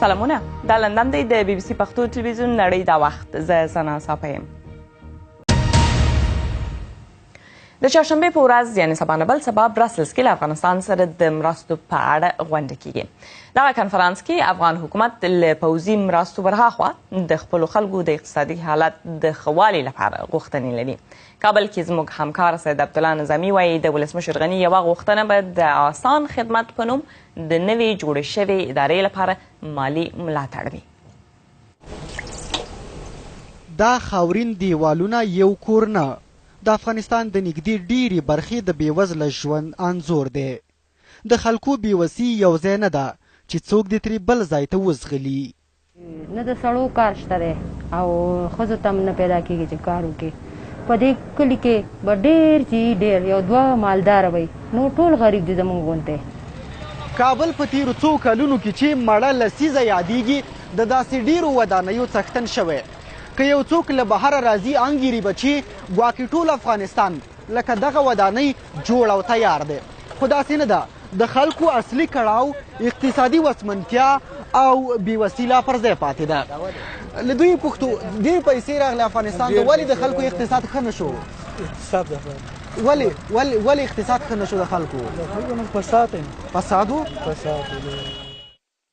سلامونه، دا لندن دی د بي بي سي پښتو تلویزیون نړۍ دا وخت. زه ثنا صافی یم. د چهارشنبې په ورځ، یعنی سبا نه بل سبا، برسلز کې له افغانستان سره د مرستو په اړه غونډه کیږي. دغه کنفرانس کې افغان حکومت له پوځي مرستو ورهاخوا د خپلو خلکو د اقتصادي حالت د ښه والي لپاره غوښتنې لري. کابل کې زموږ همکار سید عبدالله نظامي وایي، د ولسمشر غني یوه غوښتنه به د آسان خدمت په نوم د نوې جوړې شوې ادارې لپاره مالي ملاتړ وي. دا خاورین دیوالونه یو کور نه، د افغانستان د نږدې ډېرې برخې د بېوزله ژوند انځور دی. د خلکو بېوسي یو ځای نه ده چې څوک دې ترې بل ځای ته وځغلي. نه د سړو کار شته دی او ښځو ته هم نه پیدا کېږي چې کار وکړي. په دې کلي کې به ډېر چې ډېر یو دوه مالداره وي، نور ټول غریب دي زموږ غوندې. کابل په تېرو څو کلونو کې چې مړه لسیزه یادېږي، د داسې ډېرو ودانیو څښتن شوی. که یو څوک له بهره راځي، انګېري به چې ګواکې ټول افغانستان لکه دغه ودانۍ جوړ او تیار دی، خو داسې نه ده. د خلکو اصلي کړاو، اقتصادي وسمنتیا او بېوسي لا پر ځای پاتې ده. له دوی پوښتو، ډېر پیسې راغلې افغانستان ته، ولې د خلکو اقتصاد ښه نه شو؟ اقتصاد ولې ولې ولې اقتصاد ښه نه شو د خلکو؟ د خلکو نو فساد دی. فساد و؟ فساد.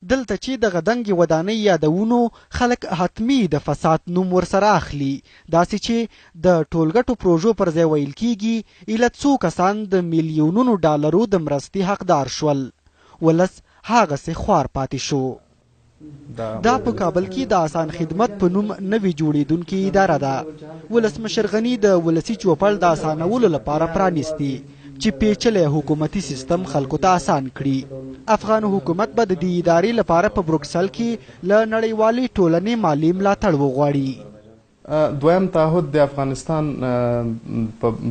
دلته چې دغه دنګې ودانۍ یادوو، خلک حتمي د فساد نوم ورسره اخلي، داسې چې د ټولګټو پروژو پر ځای ویل کیږي ایله څو کسان د میلیونونو ډالرو د مرستې حقدار شول، ولس هغسې خوار پاتې شو. دا په کابل کې د آسان خدمت په نوم نوې جوړېدونکې اداره ده. ولسمشر غني د ولسي چوپړ د اسانولو لپاره پرانیستې چې پیچلی حکومتي سیستم خلکو ته اسان کړي. افغان حکومت به د دې ادارې لپاره په بروکسل کې له نړیوالې ټولنې مالي ملاتړ وغواړي. دویم تعهد د افغانستان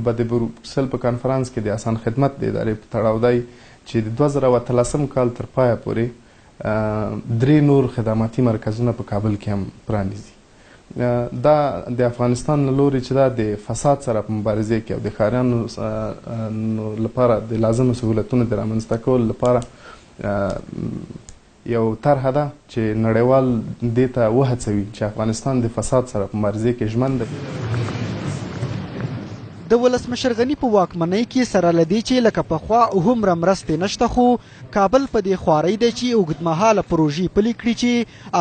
به د بروکسل په کانفرانس کې د آسان خدمت د ادارې په تړاو دی چې د 2018 کال تر پایه پورې درې نور خدماتي مرکزونه په کابل کې هم پرانیزي. دا د افغانستان له لوري چې دا د فساد سره په مبارزې کې او د ښاریانو لپاره د لازمو سهولتونو د رامنځته کولو لپاره یو طرحه ده چې نړیوال دې ته وهڅوي چې افغانستان د فساد سره په مبارزې کې ژمن دی. د ولسمشر غني په واکمنۍ کې سره له دې چې لکه پخوا هومره مرستې نشته، خو کابل په دې خوارۍ دی چې اوږدمهاله پروژې پلي کړي چې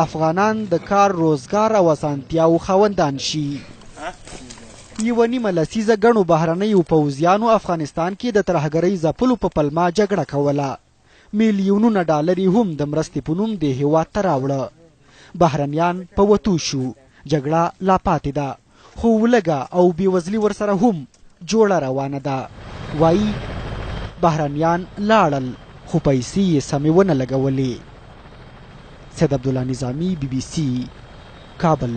افغانان د کار، روزګار او اسانتیاوو خاوندان شي. یوه نیمه لسیزه ګڼو بهرنیو پوځیانو افغانستان کې د ترهګرۍ ځپلو په پلمه جګړه کوله. میلیونونه ډالر یې هم د مرستې په نوم دې هېواد ته راوړه. بهرنیان په وتو شو، جګړه لا پاتې ده، خو ولږه او بېوزلي ورسره هم جوړه روانه ده. وایي بهرنیان لاړل، خو پیسې یې سمې ونه لګولې. سید عبدالله نظامي، بي بي سي، کابل.